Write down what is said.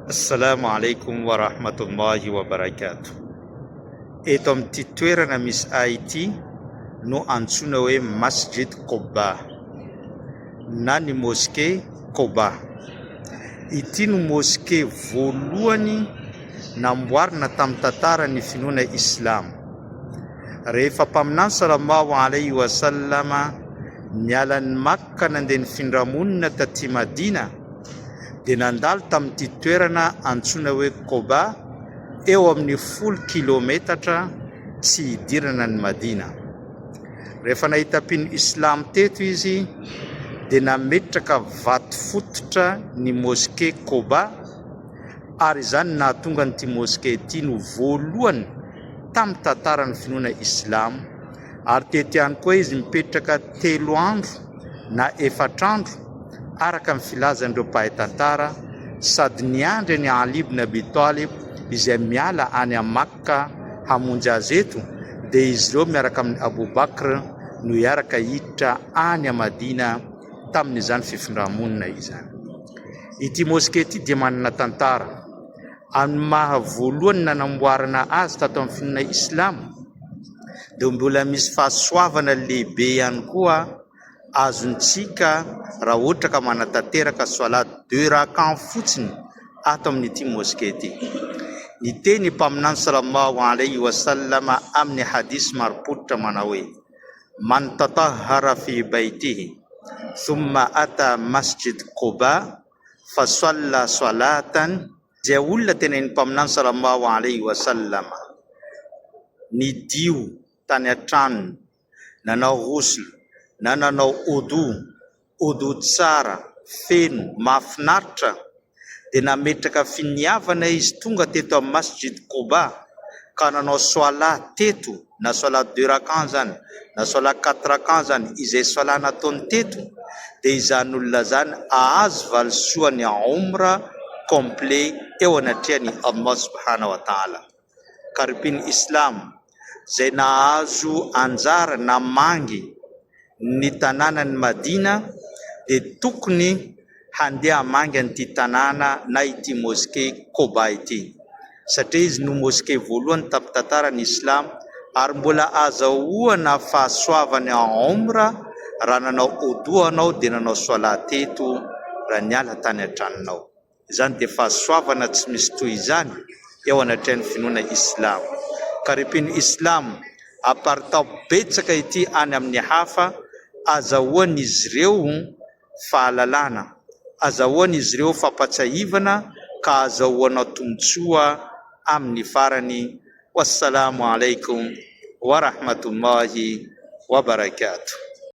Assalamu alaikum wa rahmatullahi wa barakatuh. Eto amin'ity toerana misy ahy ity no antsoina hoe Masjid Quba na ny Mosquée Quba. Ity no mosquée voalohany namboarina tamin'ny tantaran'ny finoana Islamo. Rehefa Mpaminany Sallallahu alaihi wa sallam niala an'i Makka nandeha nifindra monina taty Madina dia nandalo tamin'ity toerana antsoina hoe Quba eo amin'ny folo kilaometatra tsy hidirana an'i Madina. Rehefa nahita mpino Islamo teto izy dia nametraka vato fototra ny Mosquée Quba ary izany no nahatonga an'ity mosquée ity no voalohany tamin'ny tantaran'ny finoana Islamo ary teto ihany koa izy mipetraka telo andro na efatra andro araka ny filazan'ireo mpahay tantara sady niandry an'i Ali ibn Abi Talib izay miala any Makka hamonjy azy eto dia izy ireo miaraka amin'i Abu Bakr no hiaraka hiditra any Madina tamin'izany fifindra-monina izany. Ity mosquée ity dia manana tantara. Amin'ny maha voalohany nanamboarana azy tato amin'ny finoana Islamo dia mbola misy fahasoavana lehibe ihany koa azontsika raha ohatra ka manatanteraka Soalat deux rak'an fotsiny ato amin'ity mosquée ity. Niteny ny Mpaminany Salallahu alaihi wa sallam amin'ny hadith marim-pototra manao hoe, Man tatahhara fi baytihi thumma ata masjid Quba fa salla salatan, Izay olona tenenin'ny Mpaminany Salallahu alaihi wa sallam nidio tany an-tranony, nanao ghusl na nanao odou, Odou tsara, feno, mahafinaritra, dia nametraka finiavana izy tonga teto amin'ny Masjid Quba ka nanao Soalah teto, na Soalah deux rak'an izany, na Soalah quatre rak'an izany, izay Soalah nataony teto, dia izany olona izany ahazo valisoan'ny Umra complet eo anatrehan'i Allah Subhanahu wa Ta'ala. Ka ry mpino Islamo izay nahazo anjara namangy ny tanànan'i Madina dia tokony handeha hamangy an'ity tanàna na ity mosquée Quba ity satria izy no mosquée voalohany tamin'ny tantaran'ny Islam ary mbola azahoana fahasoavana Umra raha nanao Odou anao dia nanao Soalah teto raha niala tany an-tranonao. Izany dia fahasoavana tsy misy toy izany eo anatrehan'ny finoana Islamo. Ka ry mpino Islamo, aparitaho betsaka ity any amin'ny hafa, azahoan'izy ireo fahalalana, azahoan'izy ireo fampatsiahivana ka azahoanao tombontsoa amin'ny farany. Wassalamo alaikum wa rahmatullahi wa barakatuh.